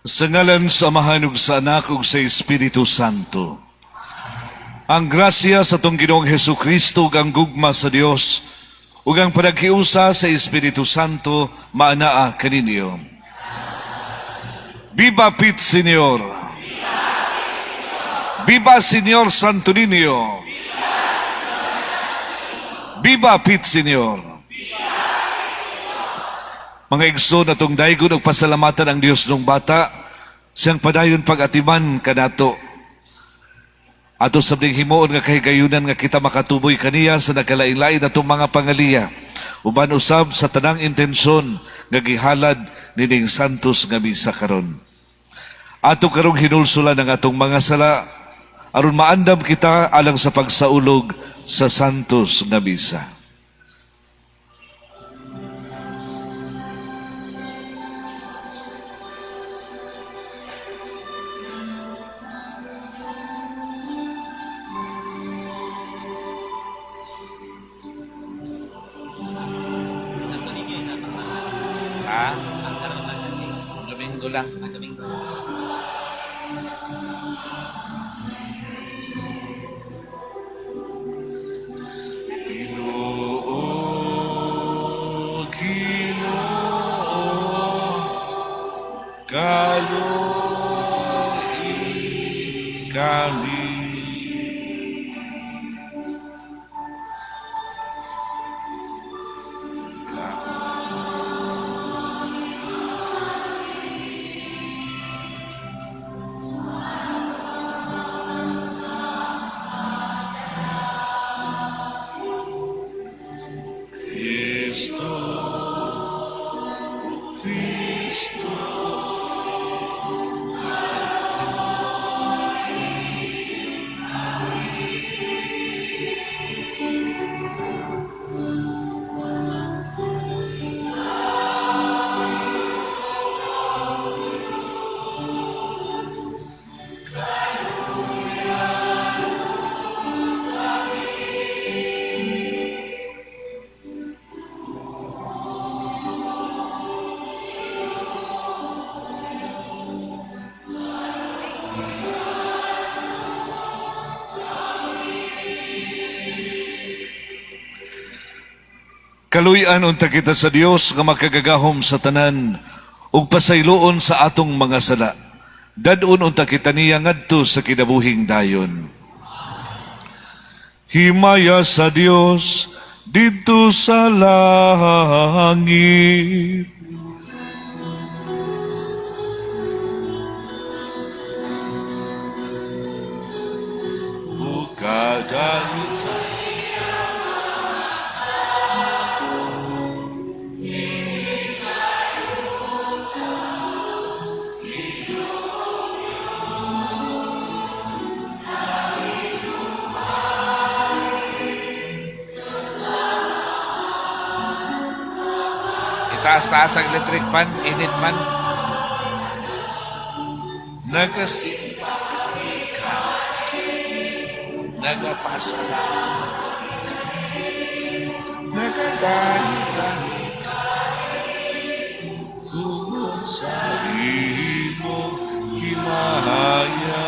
Sa ngalan sa Amahan ug sa Anak ug sa Espiritu Santo. Ang grasya sa atong Ginoong Hesus Kristo ug ang gugma sa Dios ug ang panaghiusa sa Espiritu Santo maanaa kaninyo. Viva Pit Señor! Viva Señor Santo Niño! Viva Pit Señor! Mga igsoon, atong daygon og pasalamatan ang Dios nung bata siyang padayon pag-atiman kanato. Ato sab ning himuon nga kahigayunan nga kita makatuboy kaniya sa nagkalain-lain atong mga pangaliya. Uban usab sa tanang intensyon nga gihalad nining santos nga misa karon. Ato karong hinulsulan ang atong mga sala aron maandam kita alang sa pagsaulog sa santos nga misa. Santo Niño ay napakasal. Ha? Ang karon lang natin. Domingo lang. Ang Domingo. Ginoo, Ginoo, kaloi kami. Cristo, Cristo. Kaluy-an unta kita sa Dios nga makagagahom sa tanan ug pasayloon sa atong mga sala. Dad-on unta kita niya ngadto sa kinabuhing dayon. Himaya sa Dios didto sa langit. Bukadangit sa Itaas-taas ang electric fan, init man. Nagasimba kami ka. Nagapasalamat kami. Nagadali kami ka. Tungod sa imong himaya.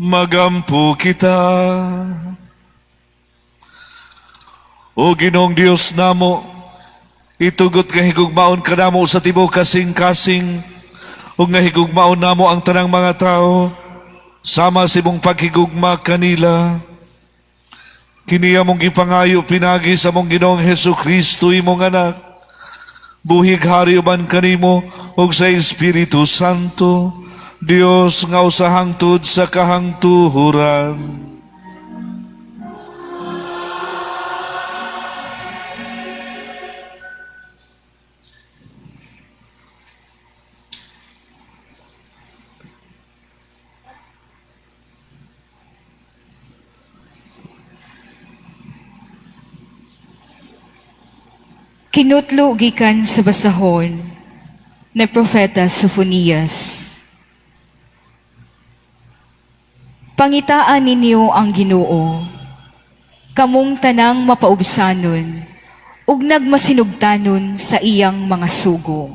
Magampo kita. O Ginoong Dios namo, itugot nga higugmaon ka namo sa tibuok kasing-kasing, ug nga higugmaon namo ang tanang mga tao, sama sa imong paghigugma kanila. Kini among gipangayo pinagi sa among Ginoong Hesus Kristo, imong anak. Buhig hari uban kanimo ug sa Espiritu Santo, Dios nga usa hangtod sa kahangtuhoran. Kinutlo gikan sa basahon ni Propeta Sophonias. Pangitaan ninyo ang Ginoo, kamong tanang mapaubsanon, ug nagmasinugtanon sa iyang mga sugo.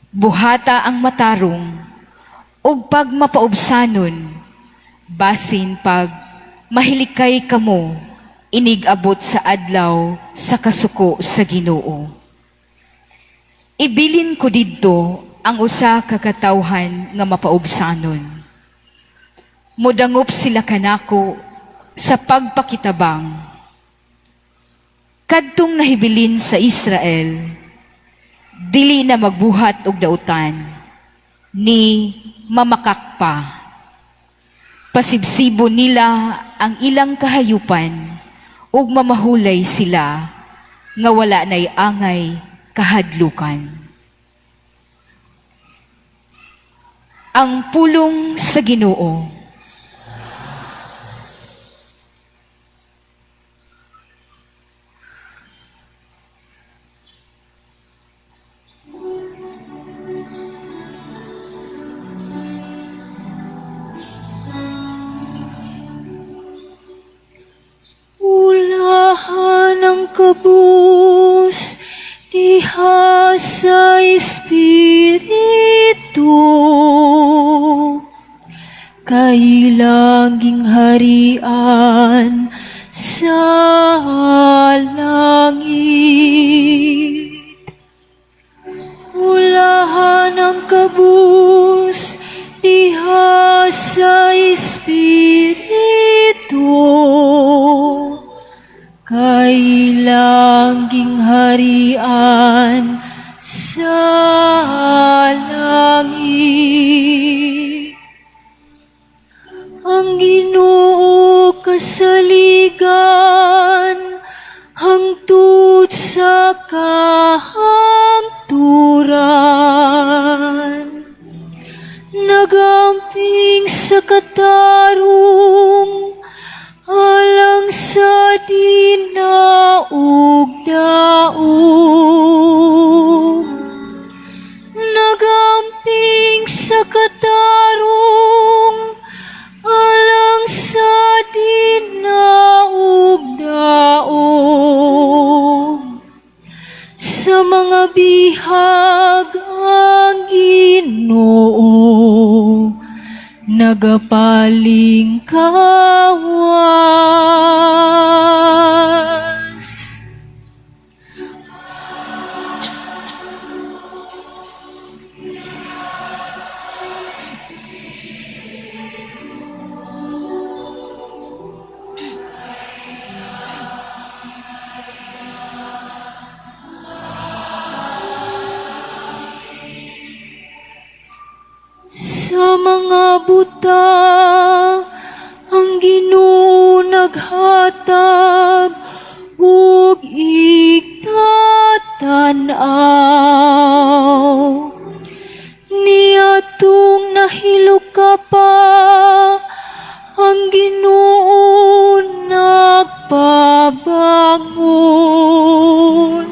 Buhata ang matarong, ug pag mapaubsanon, basin pag mahilikay kamo, inig-abot sa adlaw sa kasuko sa Ginoo. Ibilin ko didto ang usa ka katawhan nga mapaubsanon. Modangop sila kanako sa pagpakitabang. Kadtong nahibilin sa Israel, dili na magbuhat og dautan, ni mamakakpa. Pasibsibo nila ang ilang kahayupan, ug mamahulay sila nga wala nay angay kahadlukan. Ang pulong sa Ginoo. Ulahan ang kabus diha sa Espiritu, kay langing harian sa langit. Ulahan ang kabus diha sa Espiritu, kay langing harian sa langit. Ang Ginoo kasaligan hangtod sa kahangturan, nagamping sa katarong alang sa dinaog-daog. Nagamping sa katarong alang sa dinaog-daog. Sa mga bihag ang Ginoo nagapalingkawas. Sa mga buta ang Ginoo naghatag ug igtatan-aw. Niadtong nahiluka pa ang Ginoo nagpabangon.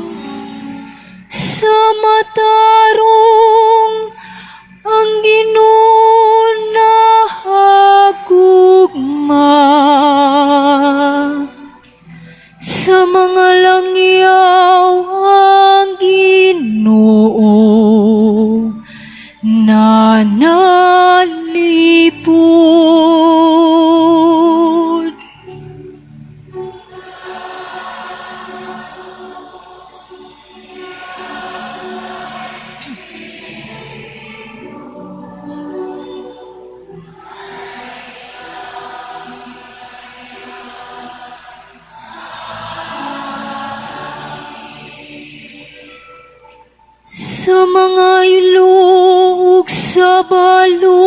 Sa matarong ang Ginoo nahagugma. Sa mga langyaw ang Ginoo nanalipay. Palipod. Sa mga ilo ug sa balo,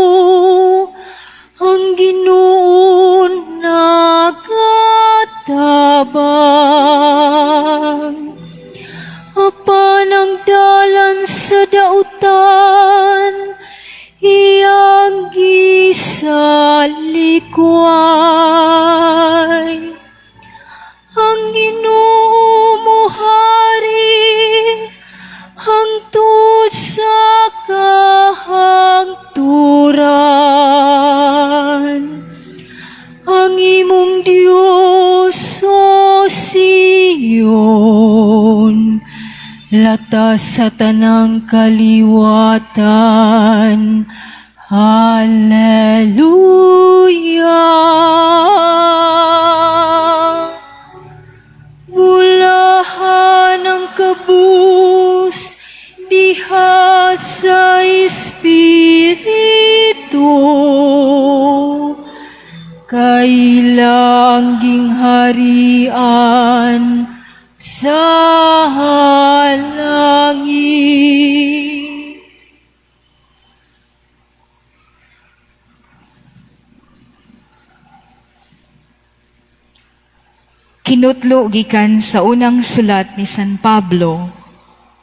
ang Ginoo nagatabang. Apan ang dalan sa dautan, iyang gisalikway. Ang Ginoo mohari hangtod sa kahangturan. Ang imong Dios, O Sion, latas sa tanang kaliwatan. Hallelujah! Bulahan ang kabus diha sa Espiritu, kay ilang gingharian sa langit. Kinutlo gikan sa unang sulat ni San Pablo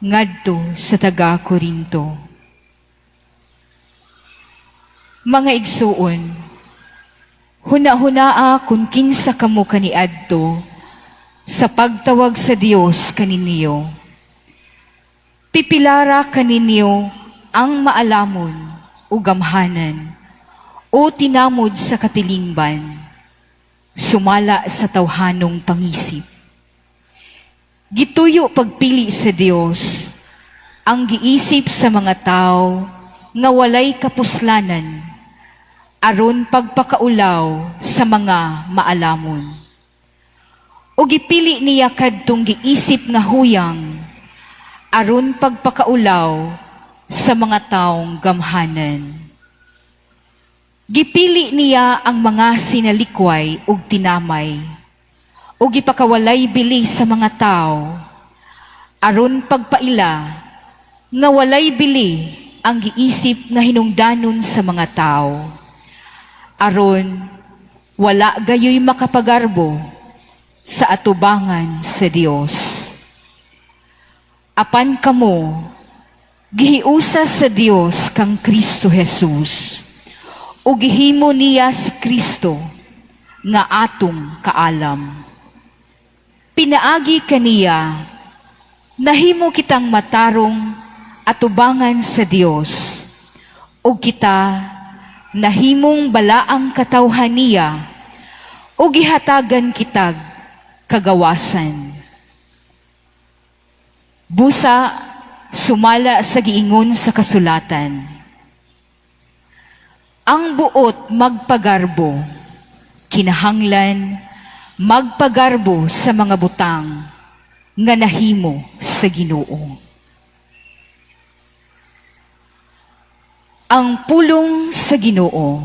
ngadto sa taga Korinto. Mga igsuon, huna-hunaa kung kinsa kamo kaniadto sa pagtawag sa Dios kaninyo. Pipilara kaninyo ang maalamon o gamhanan o tinamod sa katilingban, sumala sa tawhanong pangisip. Gituyo pagpili sa Dios ang giisip sa mga tao nga walay kapuslanan aron pagpakaulaw sa mga maalamon. O gipili niya kadtong giisip nga huyang aron pagpakaulaw sa mga taong gamhanan. Gipili niya ang mga sinalikway ug tinamay ug gipakawalay bili sa mga tao aron pagpaila nga walay bili ang giisip nga hinungdanon sa mga tao, aron wala gayoy makapagarbo sa atubangan sa Dios. Apan kamo gihiusa sa Dios kang Kristo Jesus, ug gihimo niya si Kristo nga atong kaalam. Pinaagi kaniya nahimo kitang matarong atubangan sa Dios, ug kita nahimong balaang katawhan niya, ug gihatagan kitag kagawasan. Busa sumala sa giingon sa kasulatan, ang buot magpagarbo, kinahanglan magpagarbo sa mga butang nga nahimo sa Ginoo. Ang pulong sa Ginoo.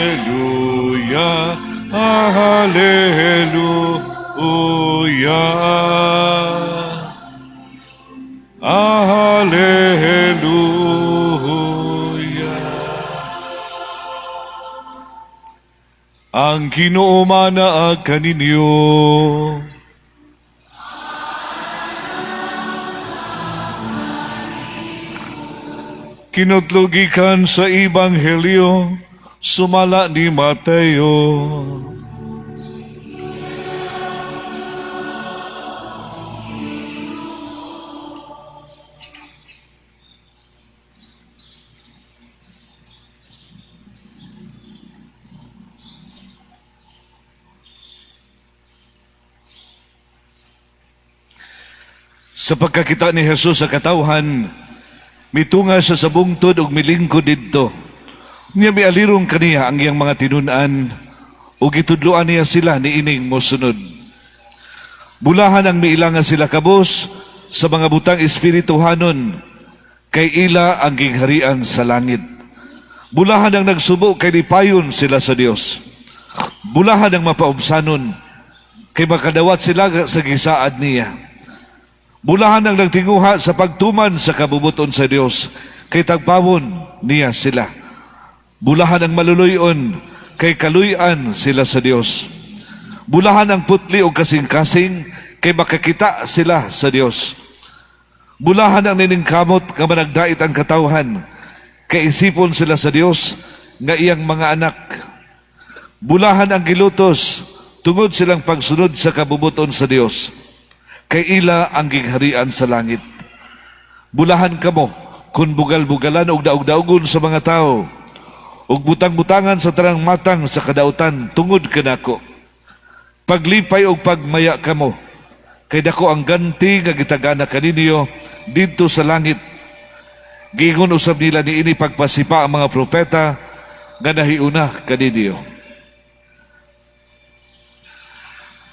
Hallelujah. Hallelujah. Ang Ginoo manaag kaninyo. Kinutlogikan sa Ebanghelyo, sumala ni Mateo. Sa pagkakita ni Jesus sa katawhan, mitunga siya sa bungtod ug milingkod didto. Niya mialirong kaniya ang iyang mga tinun-an ug gitudloan niya sila niining mosunod. Bulahan ang miila nga sila kabos sa mga butang espirituhanon kay ila ang gingharian sa langit. Bulahan ang nagsubo kay lipayon sila sa Dios. Bulahan ang mapaubsanon kay makadawat sila sa gisaad niya. Bulahan ang nagtinguha sa pagtuman sa kabubuton sa Dios kay tagpawon niya sila. Bulahan ang maluluyon kay kaluy-an sila sa Dios. Bulahan ang putli o kasing-kasing kay makakita sila sa Dios. Bulahan ang niningkamot nga managdait ang katawhan kay isipon sila sa Dios nga iyang mga anak. Bulahan ang gilutos tungod silang pagsunod sa kabubuton sa Dios kay ila ang gingharian sa langit. Bulahan kamo kun bugal-bugalan og daog-daogon sa mga tao ug butang-butangan sa tanang matang sa kadautan tungod kanako. Paglipay og pagmaya kamo kay dako ang ganti nga gitagana kaninyo didto sa langit. Giingon usab nila niini pagpasipa ang mga propeta nga nahiuna kaninyo.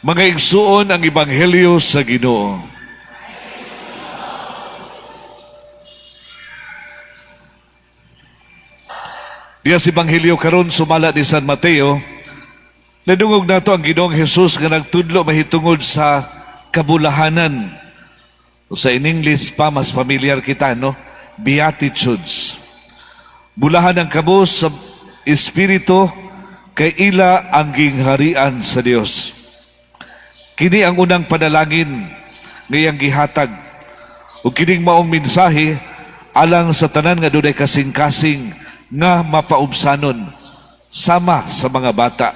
Mga igsuon ang ebanghelyo sa Ginoo. Diya sa ebanghelyo karon sumala ni San Mateo, nadungog nato ang Ginoong Hesus nga nagtudlo mahitungod sa kabulahanan. O sa in English pa mas familiar kita, no? Beatitudes. Bulahan ang kabus sa espiritu kay ila ang gingharian sa Dios. Kini ang unang panalangin nga iyang gihatag. Ug kining maong mensahe alang sa tanan nga dunay kasing-kasing nga mapaubsanon sama sa mga bata.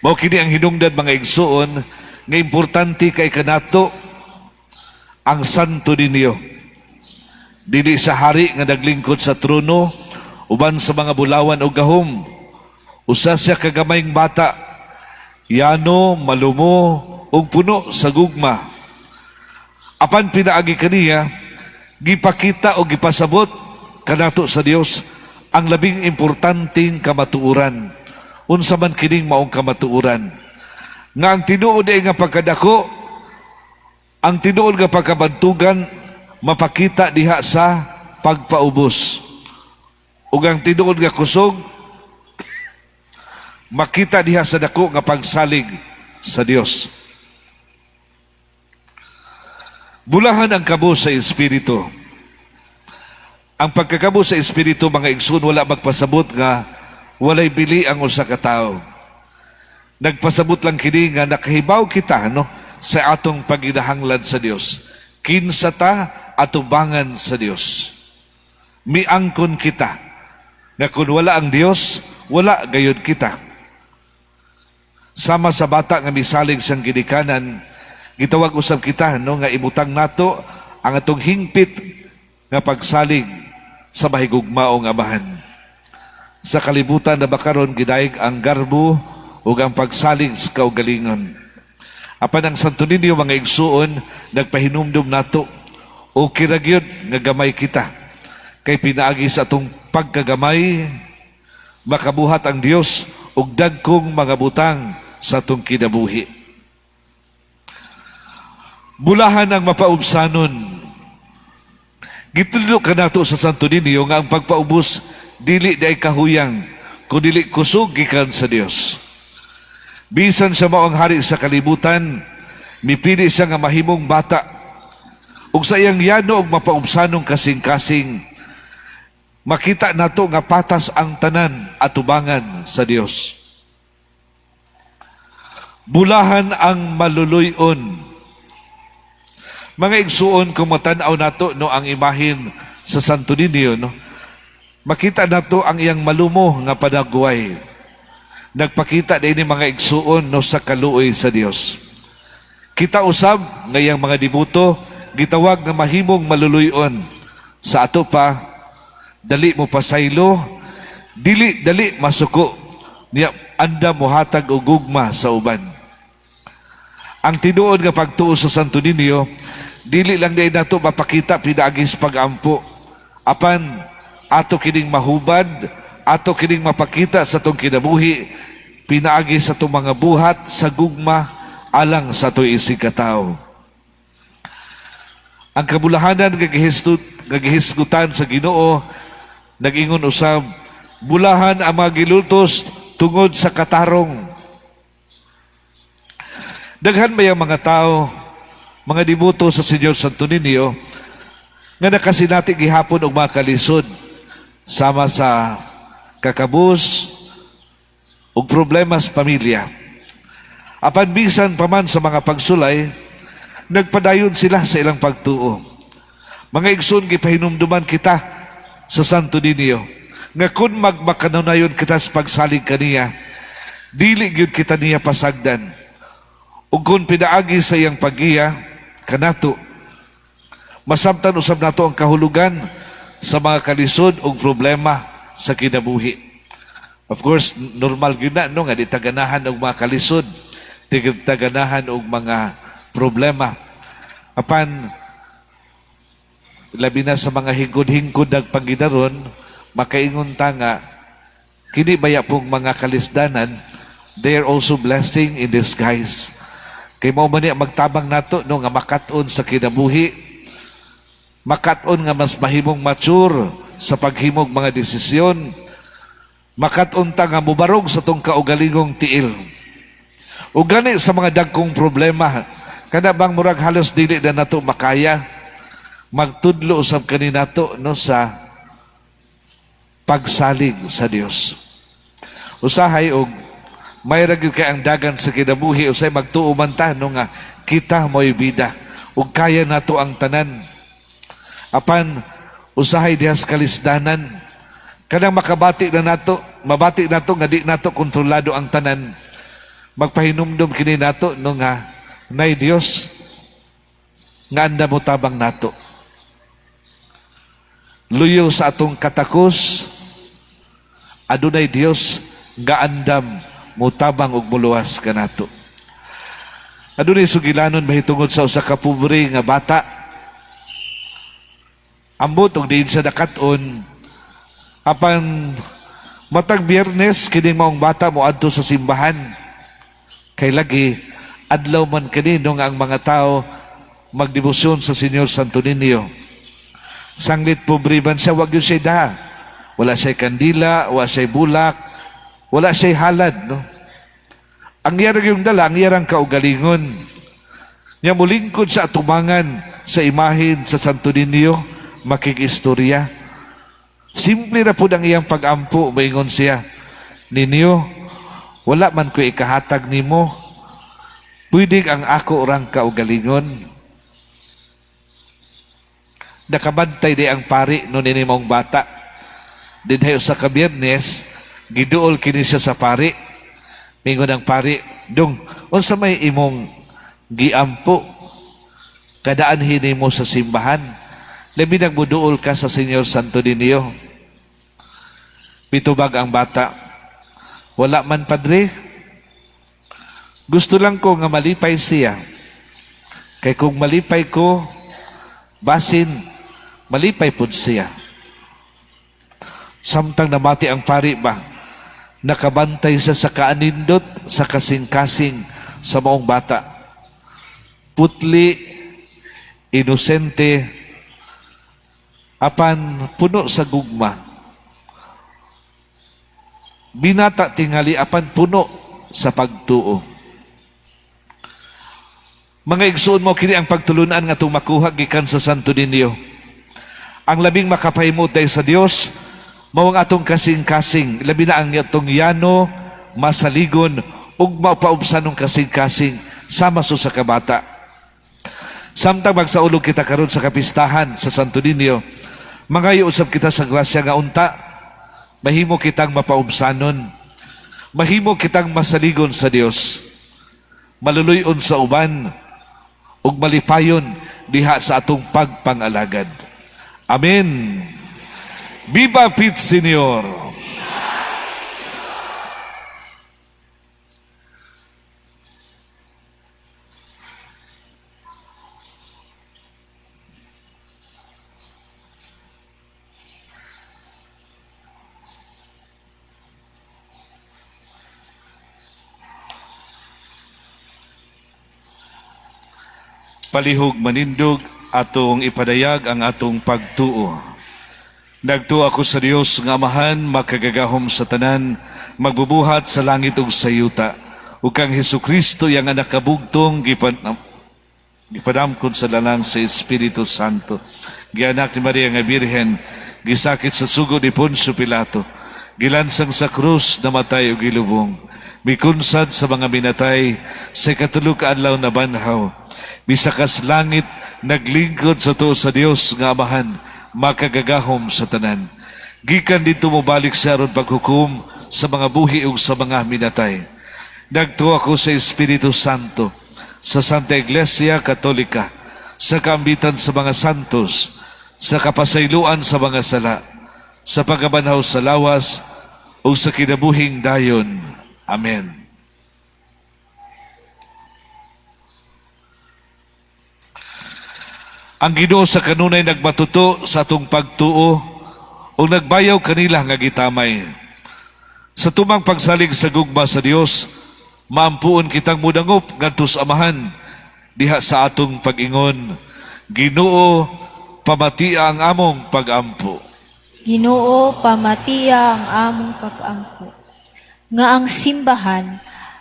Mao kini ang hinungdan mga igsuon nga importante kay kanato ang Santo Niño. Dili sa hari nga naglingkod sa trono uban sa mga bulawan o gahom. Usa siya kagamayng bata, yano, malumo, ug puno sa gugma. Apan pinaagi kaniya, gipakita o gipasabot kanato sa Dios ang labing importanteng kamatuoran. Unsa man kining maong kamatuoran? Nga ang tinuod ay nga pagkadako, ang tinuod nga pagkabantugan mapakita diha sa pagpaubos. Ug ang tinuod nga kusog makita diha sa dako nga pagsalig sa Dios. Bulahan ang kabus sa espiritu. Ang pagkakabus sa espiritu mga igsoon wala magpasabot nga walay bili ang usa ka tawo. Nagpasabot lang kini nga nakahibaw kita, no, sa atong paginahanglan sa Dios. Kinsa ta atubangan sa Dios. Miangkon kita nga kun wala ang Dios, wala gayud kita. Sama sa bata nga misalig siyang ginikanan, gitawag usab kita, no, nga ibutang nato ang atong hingpit nga pagsalig sa mahigugmaong Amahan. Sa kalibutan na bakaron gidayeg ang garbo ug ang pagsalig sa kaugalingon. Apan ang Santo Niño mga igsuon nagpahinumdum nato o kiragyod nga gamay kita. Kay pinaagi sa atong pagkagamay makabuhat ang Dios og dagkong mga butang sa atong kinabuhi. Bulahan ang mapaubsanon. Gitudlo kanato sa Santo Niño nga ang pagpaubos dili diay kahuyang kun dili kusog gikan sa Dios. Bisan siya mao ang hari sa kalibutan, mipili siya nga mahimong bata. Ug sa iyang yano og mapaubsanong kasing-kasing, makita nato nga patas ang tanan atubangan sa Dios. Bulahan ang maluluy-on. Mga igsuon, kung matanaw nato, no, ang imahin sa Santo Niño, no, makita nato ang iyang malumo nga panagway. Nagpakita din ni, mga igsuon, no, sa kaluoy sa Dios. Kita usab nga iyang mga deboto gitawag nga mahimong maluluyon. Sa ato pa, dali mo pasaylo, dili dali masuko niya, andam mohatag og gugma sa uban. Ang tinuod nga pagtuo sa Santo Niño, dili lang diay nato mapakita pinaagi sa pagampo. Apan ato kining mahubad, ato kining mapakita sa atong kinabuhi pinaagi sa atong mga buhat sa gugma alang sa atong isigkatawo. Ang kabulahanan nga gihisgutan sa Ginoo, nag-ingon usab, bulahan ang mga gilutos tungod sa katarong. Daghan may ang mga tao, mga deboto sa Señor Santo Niño, nga nakasinati gihapon og mga kalisod sama sa kakabus ug problema sa pamilya. Apan bisan pa man sa mga pagsulay, nagpadayon sila sa ilang pagtuo. Mga igsoon, gipahinumduman kita sa Santo Niño nga kung magmakanunayon kita sa pagsalig kaniya, dili gyud kita niya pasagdan. Ug kung pinaagi sa iyang paggiya kanato, masabtan usab nato ang kahulugan sa mga kalisod ug problema sa kinabuhi. Of course, normal gyud na, no, nga di ta ganahan og mga kalisod, di ta ganahan og mga problema. Apan labi na sa mga hingkod-hingkod nagpangidaron, makaingon ta nga kini baya pong mga kalisdanan, they are also blessing in disguise. Kay mao man ni ang magtabang nato, no, nga makat-on sa kinabuhi, makat-on nga mas mahimong mature sa paghimog mga desisyon, makat-on ta nga mubarog sa atong kaugalingong tiil. Ug gani sa mga dagkong problema, kada bang murag halos dili na nato makaya, magtudlo usab kani nato, no, sa pagsalig sa Dios. Usahay og may ra gyud kay ang dagan sa kinabuhi, usay magtuo man ta, no, nga kita mo'y bida ug kaya nato ang tanan. Apan usahay diha sa kalisdanan, kanang makabati na nato, mabati nato nga di nato kontrolado ang tanan, magpahinumdum kini nato, no, nga nay Dios nga andam motabang nato. Luyo sa atong katakos, adunay Dios nga andam mutabang ug muluwas kanato. Adunay sugilanon mahitungod sa usa ka pobre nga bata. Ambot og diin siya nakat-on. Apan matag Biyernes, kining maong bata moadto sa simbahan. Kay lagi adlaw man kini nga ang mga tao magdebosyon sa Señor Santo Niño. Sanglit pobre man siya, wag gyud siya daha. Wala siya kandila, wala siya bulak, wala siya halad, no? Ang iyang yung dala, ang iyang kaugalingon. Nya mulingkod sa atumangan sa imahin sa Santo Niño, makig-istorya. Simple ra pud ang iyang pag-ampo, maingon siya, "Niño, wala man ko ikahatag nimo. Pwede ang ako orang kaugalingon." Nakabantay di ang pari no nini maong bata. Dinhi usa ka Biyernes, giduol kini siya sa pari. Mingon ang pari, "Dong, unsa may imong giampo kadaan mo sa simbahan? Labi nagmuduol ka sa Señor Santo Niño." Mitubag ang bata, "Wala man, padre. Gusto lang ko nga malipay siya. Kay kung malipay ko, basin malipay pud siya." Samtang namati ang pari ba, nakabantay siya sa kaanindot, sa kasing-kasing sa maong bata. Putli, inosente, apan puno sa gugma. Binata tingali apan puno sa pagtuo. Mga igsuon, mo kini ang pagtulunan nga atong makuha gikan sa Santo Niño. Ang labing makapahimutay sa Dios mao ang atong kasing-kasing, labi na ang atong yano, masaligon ug mapaubsanong kasing-kasing sama sa usa ka bata. Samtang magsaulog kita karon sa kapistahan sa Santo Niño, mangayo usab kita sa grasya nga unta mahimo kitang mapaubsanon, mahimo kitang masaligon sa Dios, maluluy-on sa uban ug malipayon diha sa atong pagpangalagad. Amen. Viva Pit Senior! Palihog manindog, atong ipadayag ang atong pagtuo. Nagtuo ako sa Dios nga Amahan, makagagahom sa tanan, magbubuhat sa langit ug sa yuta, ug kang Hesukristo, iyang anak kabugtong, gipadamkon sa lalang sa Espiritu Santo, gianak ni Maria nga Birhen, gisakit sa sugo ni Poncio Pilato, gilansang sa krus, namatay ug gilubong, mikunsad sa mga minatay, sa ikatulo ka adlaw nabanhaw, misakas langit, naglingkod sa tuo sa Dios nga Amahan, makagagahom sa tanan. Gikan dito mobalik siya aron paghukom sa mga buhi ug sa mga minatay. Nagtuo ako sa Espiritu Santo, sa Santa Iglesia Katolika, sa kaambitan sa mga santos, sa kapasayloan sa mga sala, sa pagkabanhaw sa lawas, ug sa kinabuhing dayon. Amen. Ang Ginoo sa kanunay nagmatuto sa atong pagtuo ug nagbayaw kanila nga gitamay. Sa tumang pagsalig sa gugma sa Dios, maampuon kitang mudangop ngadto sa Amahan diha sa atong pag-ingon, Ginoo, pamatia ang among pagampo. Ginoo, pamatiya ang among pag-ampo. Nga ang simbahan,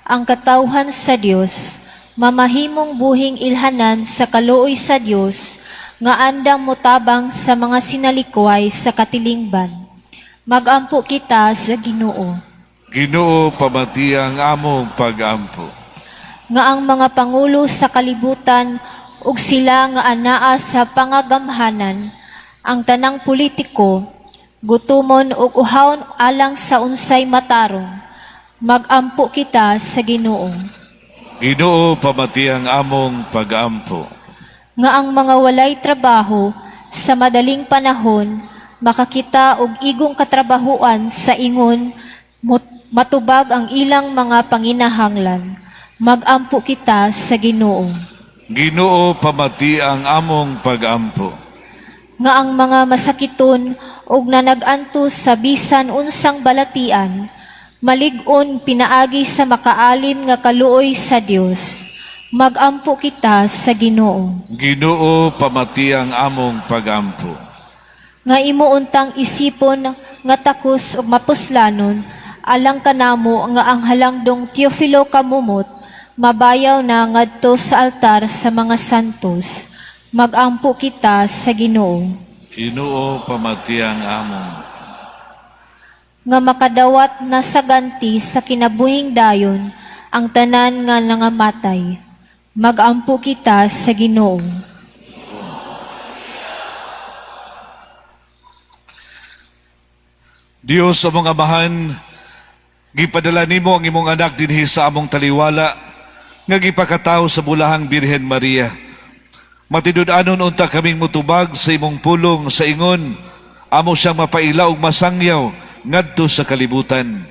ang katawhan sa Dios, mamahimong buhing ilhanan sa kaluoy sa Dios, nga andam motabang sa mga sinalikway sa katilingban. Magampo kita sa Ginoo. Ginoo, pamatiya ang among pagampo. Nga ang mga pangulo sa kalibutan ug sila nga anaa sa pangagamhanan, ang tanang politiko, gutumon ug uhawon alang sa unsay matarong. Magampo kita sa Ginoo. Ginoo, pamatiya ang among pagampo. Nga ang mga walay trabaho sa madaling panahon makakita og igong katrabahuan sa ingon matubag ang ilang mga panginahanglan. Magampo kita sa Ginoo. Ginoo, pamatiya ang among pagampo. Nga ang mga masakiton og nanag-antos sa bisan unsang balatian, malig-on pinaagi sa makaalim nga kaluoy sa Dios. Magampo kita sa Ginoo. Ginoo, pamatiya ang among pagampo. Nga imo untang isipon nga takos ug mapuslanon alang kanamo nga ang halangdong Teofilo Camomot mabayaw na ngadto sa altar sa mga santos. Magampo kita sa Ginoo. Ginoo, pamatiya ang among. Nga makadawat na sa ganti sa kinabuhing dayon ang tanan nga nangamatay. Magampo kita sa Ginoo. Dios among Amahan, gipadala nimo ang imong anak dinhi sa among taliwala nga gipakatawo sa bulahang Birhen Maria. Matinud-anon unta kaming mutubag sa imong pulong sa ingon, amo siyang mapaila ug masangyaw ngadto sa kalibutan.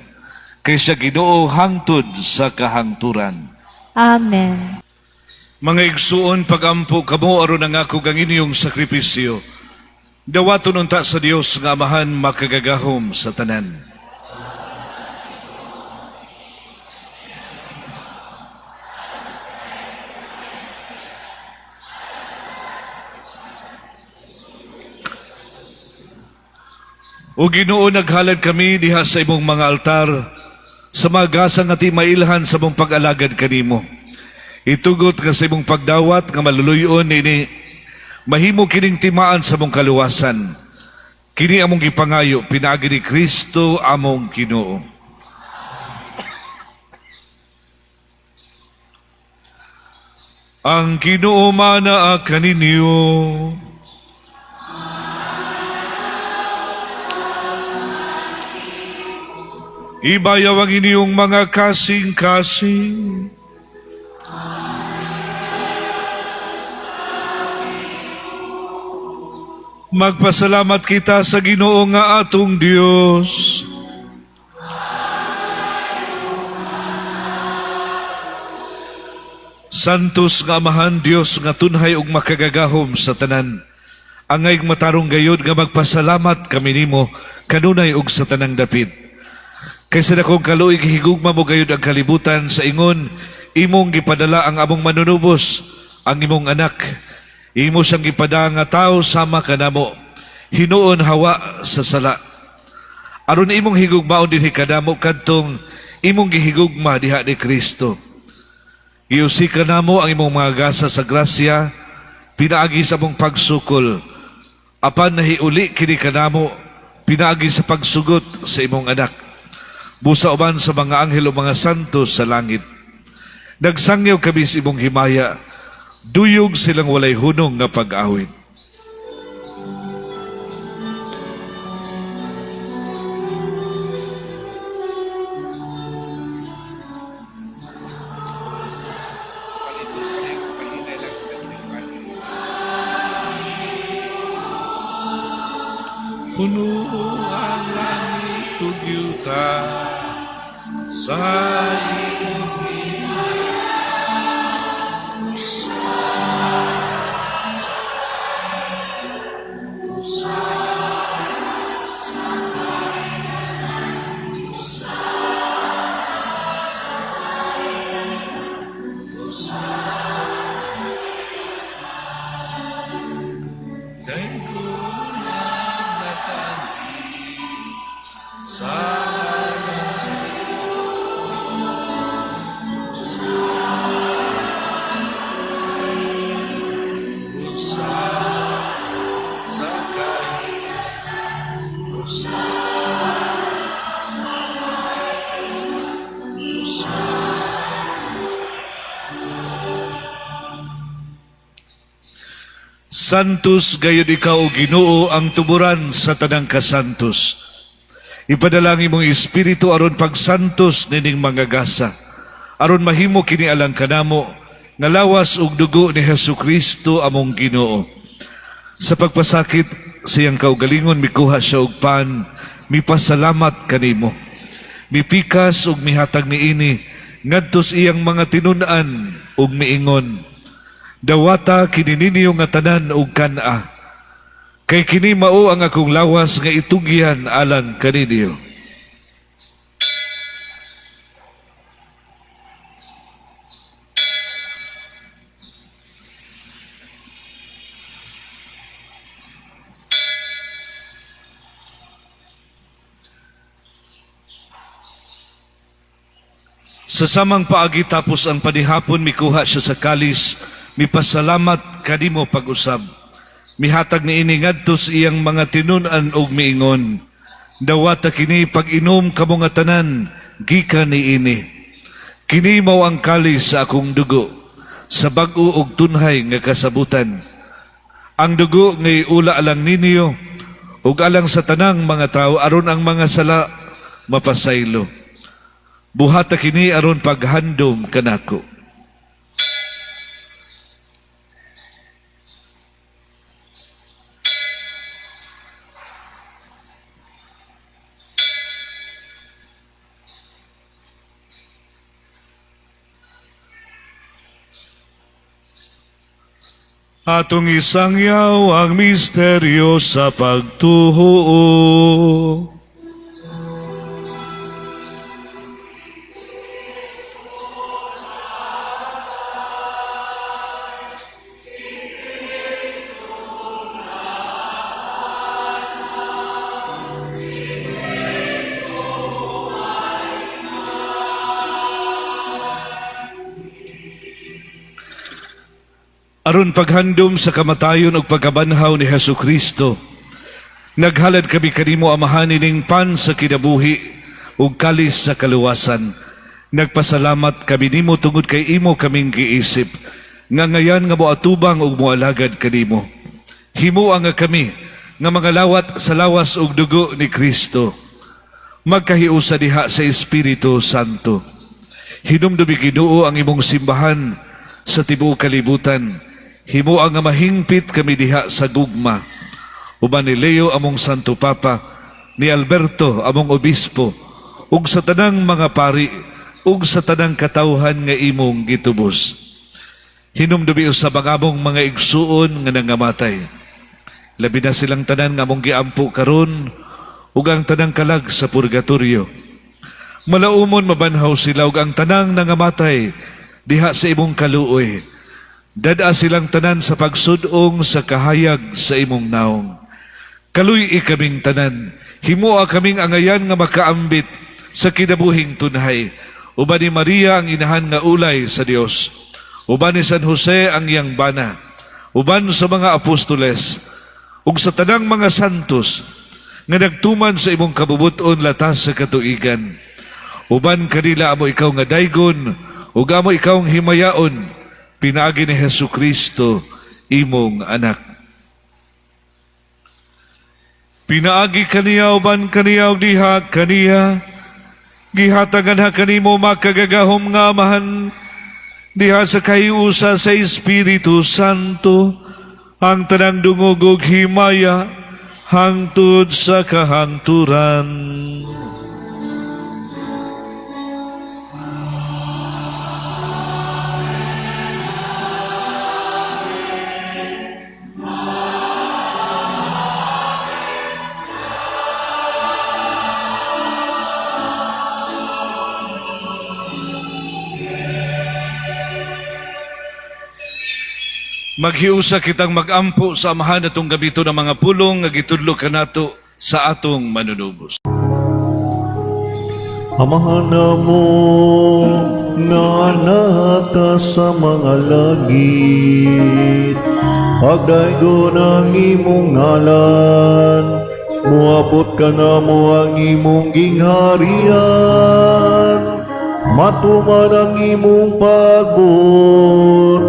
Kay siya Ginoo hangtod sa kahangturan. Amen. Mga igsuon, pagampo kamo aron ang ako ang inyong sakripisyo. Dawaton unta sa Dios nga Amahan makagagahom sa tanan. O Ginoo, naghalad kami diha sa imong mga altar, sa mga gasa nga ti mailhan sa mong pag-alagad kanimo. Itugot nga sa imong pagdawat nga maluluyon ini, mahimo kining timaan sa mong kaluwasan. Kini among gipangayo, pinaagi ni Kristo among Ginoo. Ang Ginoo manaa kaninyo. Ibayaw ang inyong mga kasing-kasing. Magpasalamat kita sa Ginoo nga atong Dios. Santos nga Amahan Dios nga tunhay ug makagagahom sa tanan. Angay matarong gayod nga magpasalamat kami nimo kanunay ug sa tanang dapit. Kaysa dakong kaluoy gihigugma mo gayud ang kalibutan sa ingon imong gipadala ang among manunubos, ang imong anak. Imo siyang gipada nga tawo sama kanamo, hinuon hawa sa sala. Aron imong higugmaon dinhi kanamo kadtong imong gihigugma diha ni Kristo. Giusika namo ang imong mga gasa sa grasya, pinaagi sa among pagsukol. Apan nahiuli kini kanamo, pinaagi sa pagsugot sa imong anak. Busa uban sa mga anghel o mga santo sa langit. Nagsangyaw kami sa imong himaya, duyog silang walay hunong nga pag-awit. Pahinay lang sa electric fan. Puno ang langit ug yuta sa imong Santos gayud ikaw o Ginoo ang tuburan sa tanang kasantos. Ipadalangin mong espiritu aron pagsantos nining mga gasa. Aron mahimo kini alang kanamo nga lawas ug dugo ni Hesus Kristo among Ginoo. Sa pagpasakit sa iyang kaugalingon mikuha siya og pan, mipasalamat kanimo. Mipikas ug mihatag niini ngadto sa iyang mga tinun-an ug miingon. Dawata kini ninyo nga tanan ug kan-a. Kay kini mao ang akong lawas nga itugyan alang kaninyo. Sa samang paagi tapos ang panihapon, mikuha siya sa kalis, mipasalamat kanimo pag-usab. Mihatag niini ngadto sa iyang mga tinun-an og miingon. Dawata kini pag-inom kamo nga tanan, gikan niini. Kini mao ang kalis sa akong dugo, sa bag-o og tunhay nga kasabutan. Ang dugo ngay ula alang ninyo ug alang sa tanang mga tawo aron ang mga sala mapasaylo. Buhata kini aron paghandom kanako. Atong isangyaw ang misteryo sa pagtuo. Aron paghandom sa kamatayon ug pagkabanhaw ni Hesus Kristo, naghalad kami kanimo, Amahan, ining pan sa kinabuhi ug kalis sa kaluwasan. Nagpasalamat kami nimo tungod kay imo kaming giisip nga ngayan nga moatubang ug moalagad kanimo. Himoa nga kami nga mga lawat sa lawas ug dugo ni Kristo magkahiusa diha sa Espiritu Santo. Hinumdumi, Ginoo, ang imong simbahan sa tibuok kalibutan. Himoa nga mahingpit kami diha sa gugma. Uban ni Leo among Santo Papa, ni Alberto among Obispo, ug sa tanang mga pari, ug sa tanang katawhan nga imong gitubos. Hinumdumi usab ang among mga igsuon nga nangamatay. Labi na silang tanan nga among giampo karon ug ang tanang kalag sa purgatorio. Malaumon mabanhaw sila ug ang tanang nangamatay diha sa imong kaluoy. Dad-a silang tanan sa pagsud-ong sa kahayag sa imong naong. Kaluy-i kaming tanan, himoa kaming angayan nga makaambit sa kinabuhing tunhay. Uban ni Maria ang inahan nga ulay sa Dios. Uban ni San Jose ang iyang bana. Uban sa mga apostoles ug sa tanang mga santos nga nagtuman sa imong kabubut-on latas sa katuigan. Uban kanila amo ikaw nga daygon ug amo ikaw ang himayaon pinaagi ni Hesus Kristo, imong anak. Pinaagi kaniya, uban kaniya ug diha kaniya, gihatagan ha kanimo, makagagahom nga Amahan, diha sa kahiusa sa Espiritu Santo, ang tanang dungog ug himaya hangtod sa kahangturan. Maghiusa kitang magampo sa Amahan atong gamiton ang mga pulong nga gitudlo kanato sa atong Manunubos. Amahan namo nga naa ka sa mga langit, pagdaygon ang imong ngalan, muabot kanamo ang imong gingharian, matuman ang imong pagbuot,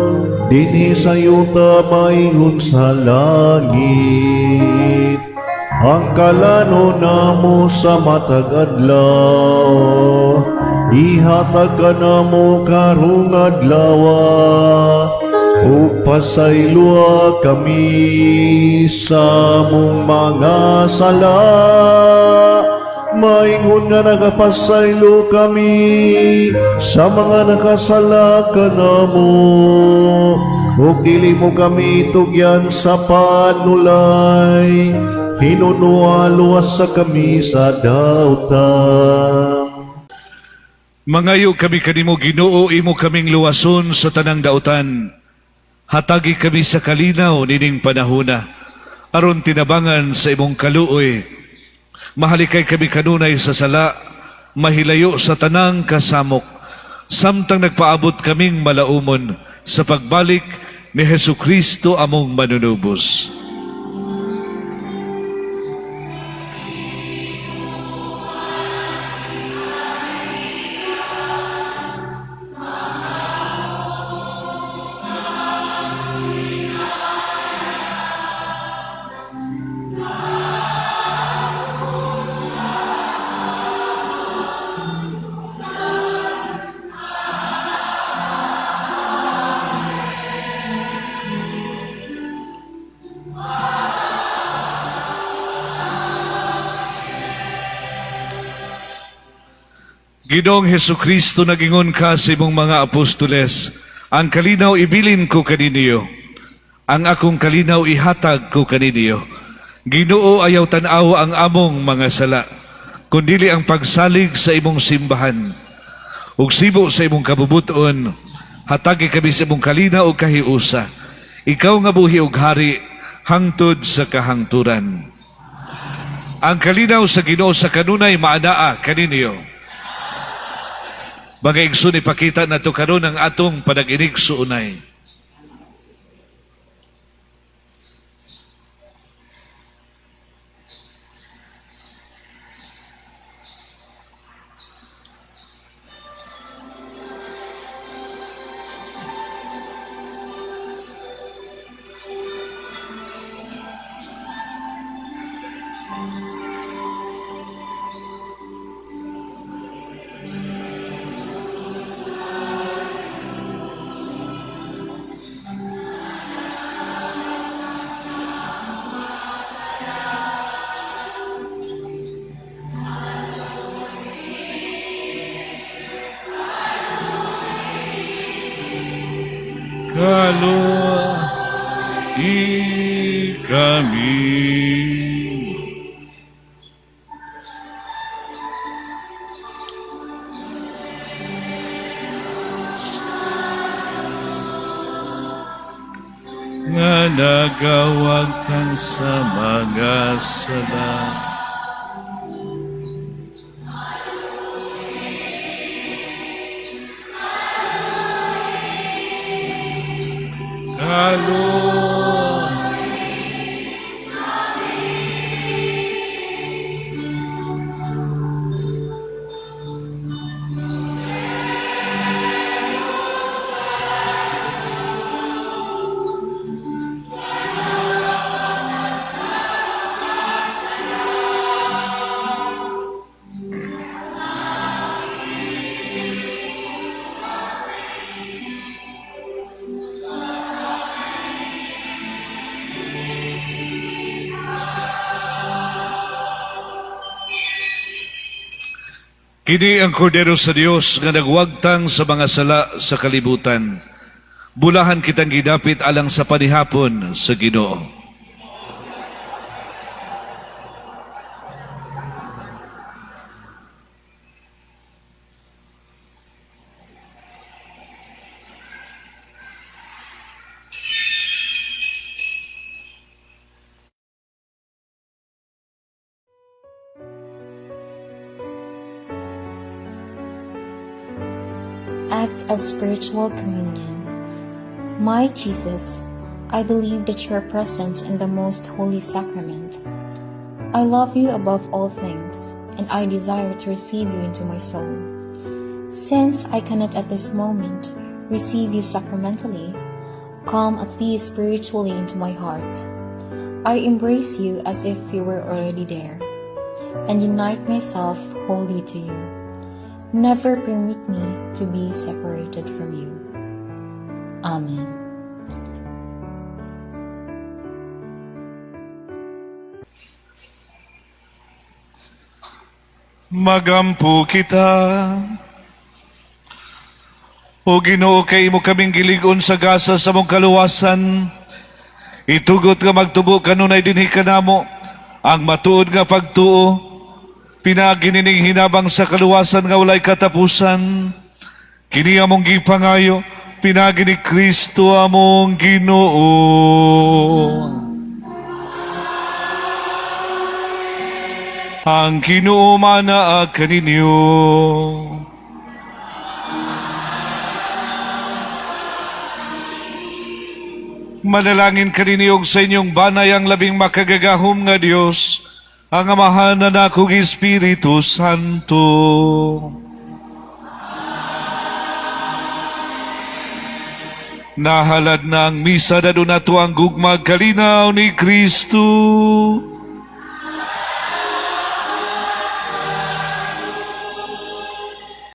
dinhi sa yuta maingon sa langit. Ang kalanon namo sa matag adlaw, ihatag kanamo karong adlaw, ug pasayloa kami sa among mga sala, maingon nga nagapasaylo kami sa mga nakasala kanamo, ug dili mo kami tugyan sa panulay, hinunoa luwasa kami sa dautan. Mangayo kami kanimo, Ginoo, imo kaming luwason sa tanang dautan. Hatagi kami sa kalinaw nining panahona aron tinabangan sa imong kaluoy. Mahalikay kami kanunay sa sala, mahilayo sa tanang kasamok, samtang nagpaabot kaming malaumon sa pagbalik ni Hesus Kristo among Manunubos. Ginoong Hesus Kristo, nagingon ka sa imong mga apostoles, "Ang kalinaw ibilin ko kaninyo. Ang akong kalinaw ihatag ko kaninyo." Ginoo, ayaw tan-aw ang among mga sala, kundili ang pagsalig sa imong simbahan. Ug sibo sa imong kabubuton, hatagi kami sa imong kalinaw ug kahiusa. Ikaw nga buhi ug hari hangtod sa kahangturan. Ang kalinaw sa Ginoo sa kanunay maanaa kaninyo. Mga igsoon, ipakita nato karon ang atong panag-inigsuonay. Kaluoyi kami. Nga nagawagtang sa mga sala. Kaluoyi. Kini ang kordero sa Dios nga nagwagtang sa mga sala sa kalibutan. Bulahan kitang gidapit alang sa panihapon sa Ginoo. Act of Spiritual Communion. My Jesus, I believe that you are present in the most holy sacrament. I love you above all things, and I desire to receive you into my soul. Since I cannot at this moment receive you sacramentally, come at least spiritually into my heart. I embrace you as if you were already there, and unite myself wholly to you. Never permit me to be separated from you. Amen. Magampo kita. O Ginoo, kay imo kaming gilig-on sa gasa sa mong kaluwasan. Itugot nga magtubo kanunay dinhi kanamo ang matuod nga pagtuo, pinaagi nining hinabang sa kaluwasan nga walay katapusan. Kini among gipangayo, pinaagi ni Kristo among Ginoo. Ang Ginoo manaag kaninyo. Manalangin kaninyo og sa inyong banay ang labing makagagahom nga Dios, ang Amahan, Anak ug Espiritu Santo. Nahalad na ang misa, dadto nato ang gugmag kalinaw ni Kristo.